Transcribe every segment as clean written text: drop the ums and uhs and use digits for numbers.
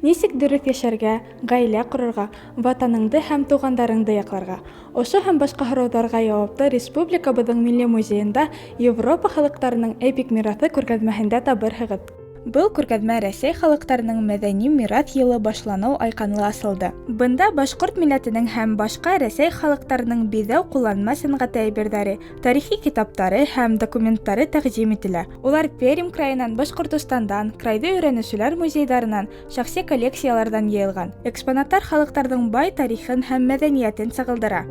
Нисек дөрөҫ йәшәргә, ғаилә ҡорорға, Ватаныңды һәм туғандарыңды яҡларға? Ошо һәм башҡа һорауҙарға яуапты республикабыҙҙың Милли музейында Европа халыҡтарының эпик мираҫы күргәҙмәһендә табырһығыҙ. Был күргәҙмә Рәсәй халыҡтарының мәҙәни мираҫ йылы башланыу айҡанлы асылды. Бында башҡорт милләтенең һәм башҡа Рәсәй халыҡтарының биҙәү-ҡулланма сәнғәте әйберҙәре, тарихи китаптары һәм документтары тәҡдим ителә. Улар Пермь крайынан, Башҡортостандан, крайҙы өйрәнеүселәр музейҙарынан, шәхси коллекцияларҙан йыйылған. Экспонаттар халыҡтарҙың бай тарихын һәм мәҙәниәтен сағылдыра.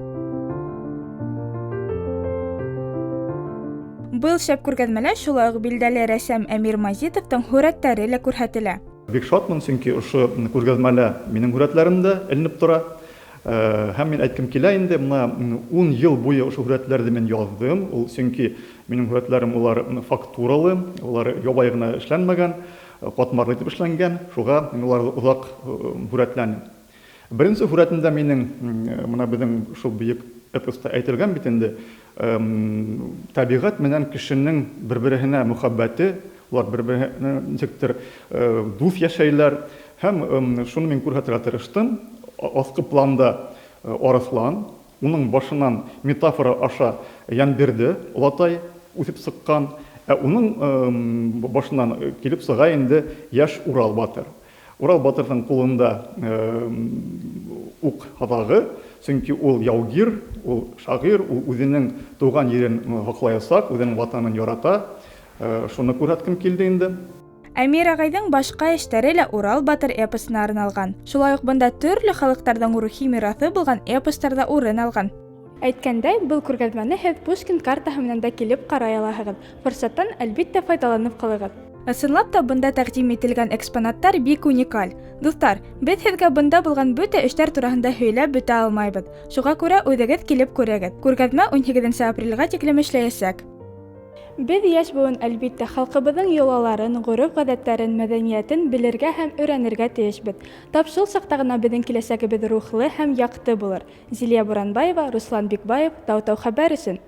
Был шәп күргәҙмәлә шулай уҡ билдәле рәссам Әмир Мазитовтың һүрәттәре лә күрһәтелә. Бик шатмын, сөнки ошо күргәҙмәлә минең һүрәтләрем дә эленеп тора. Һәм мин әйткем килә инде, мына 10 йыл буйы ошо һүрәтләрҙе мин яҙҙым. Ул сөнки минең һүрәтләрем улар фактуралы, улар ябай ғына эшләнмәгән, ҡатмарлы итеп эшләнгән, шуға мин уларҙы оҙаҡ һүрәтләнем. Беренсе һүрәтемдә минең мына беҙҙең шул бөйөк эпоста әйтелгән бит инде, тәбиғәт менән кешенең бер-береһенә мөхәббәте, улар бер-береһенә нисектер дуҫ йәшәйләр. Һәм шуны мин күрһәтергә тырыштым. Аҫҡы планда арыҫлан, уның башынан метафора аша Йәнбирҙе олатай үҫеп сыҡҡан, ә уның башынан килеп сыға инде йәш Урал батыр. Урал батырҙың ҡулында уҡ һаҙағы, сөнки ул яугир, ул шағир, ул үҙенең тыуған ерен һаҡлаясаҡ, үҙенең ватанын ярата. Шуны күрһәткем килде инде. Әмир ағайҙың башҡа эштәре лә Урал батыр эпосына арналған. Шулай уҡ бында төрлө халыҡтарҙың рухи мираҫы булған эпостар ҙа урын алған. Әйткәндәй, был күргәҙмәне һеҙ Пушкин картаһы менән дә килеп ҡарай алаһығыҙ. Форсаттан, әлбиттә, файҙаланып ҡалығыҙ. Ысынлап та, бында тәҡдим ителгән экспонаттар бик уникаль. Дуҫтар, беҙ һеҙгә бында булған бөтә эштәр тураһында һөйләп бөтә алмайбыҙ. Шуға күрә үҙегеҙ килеп күрегеҙ. Күргәҙмә 18 апрелгә тиклем эшләйәсәк. Беҙ, йәш быуын, әлбиттә, халҡыбыҙҙың йолаларын, ғөрөф-ғәҙәттәрен, мәҙәниәтен белергә һәм өйрәнергә тейешбеҙ. Тап шул саҡта ғына беҙҙең киләсәгебеҙ рухлы һәм яҡты булыр. Зилиә Буранбаева, Руслан Бикбаев, Тау-Тау хәбәр өсөн.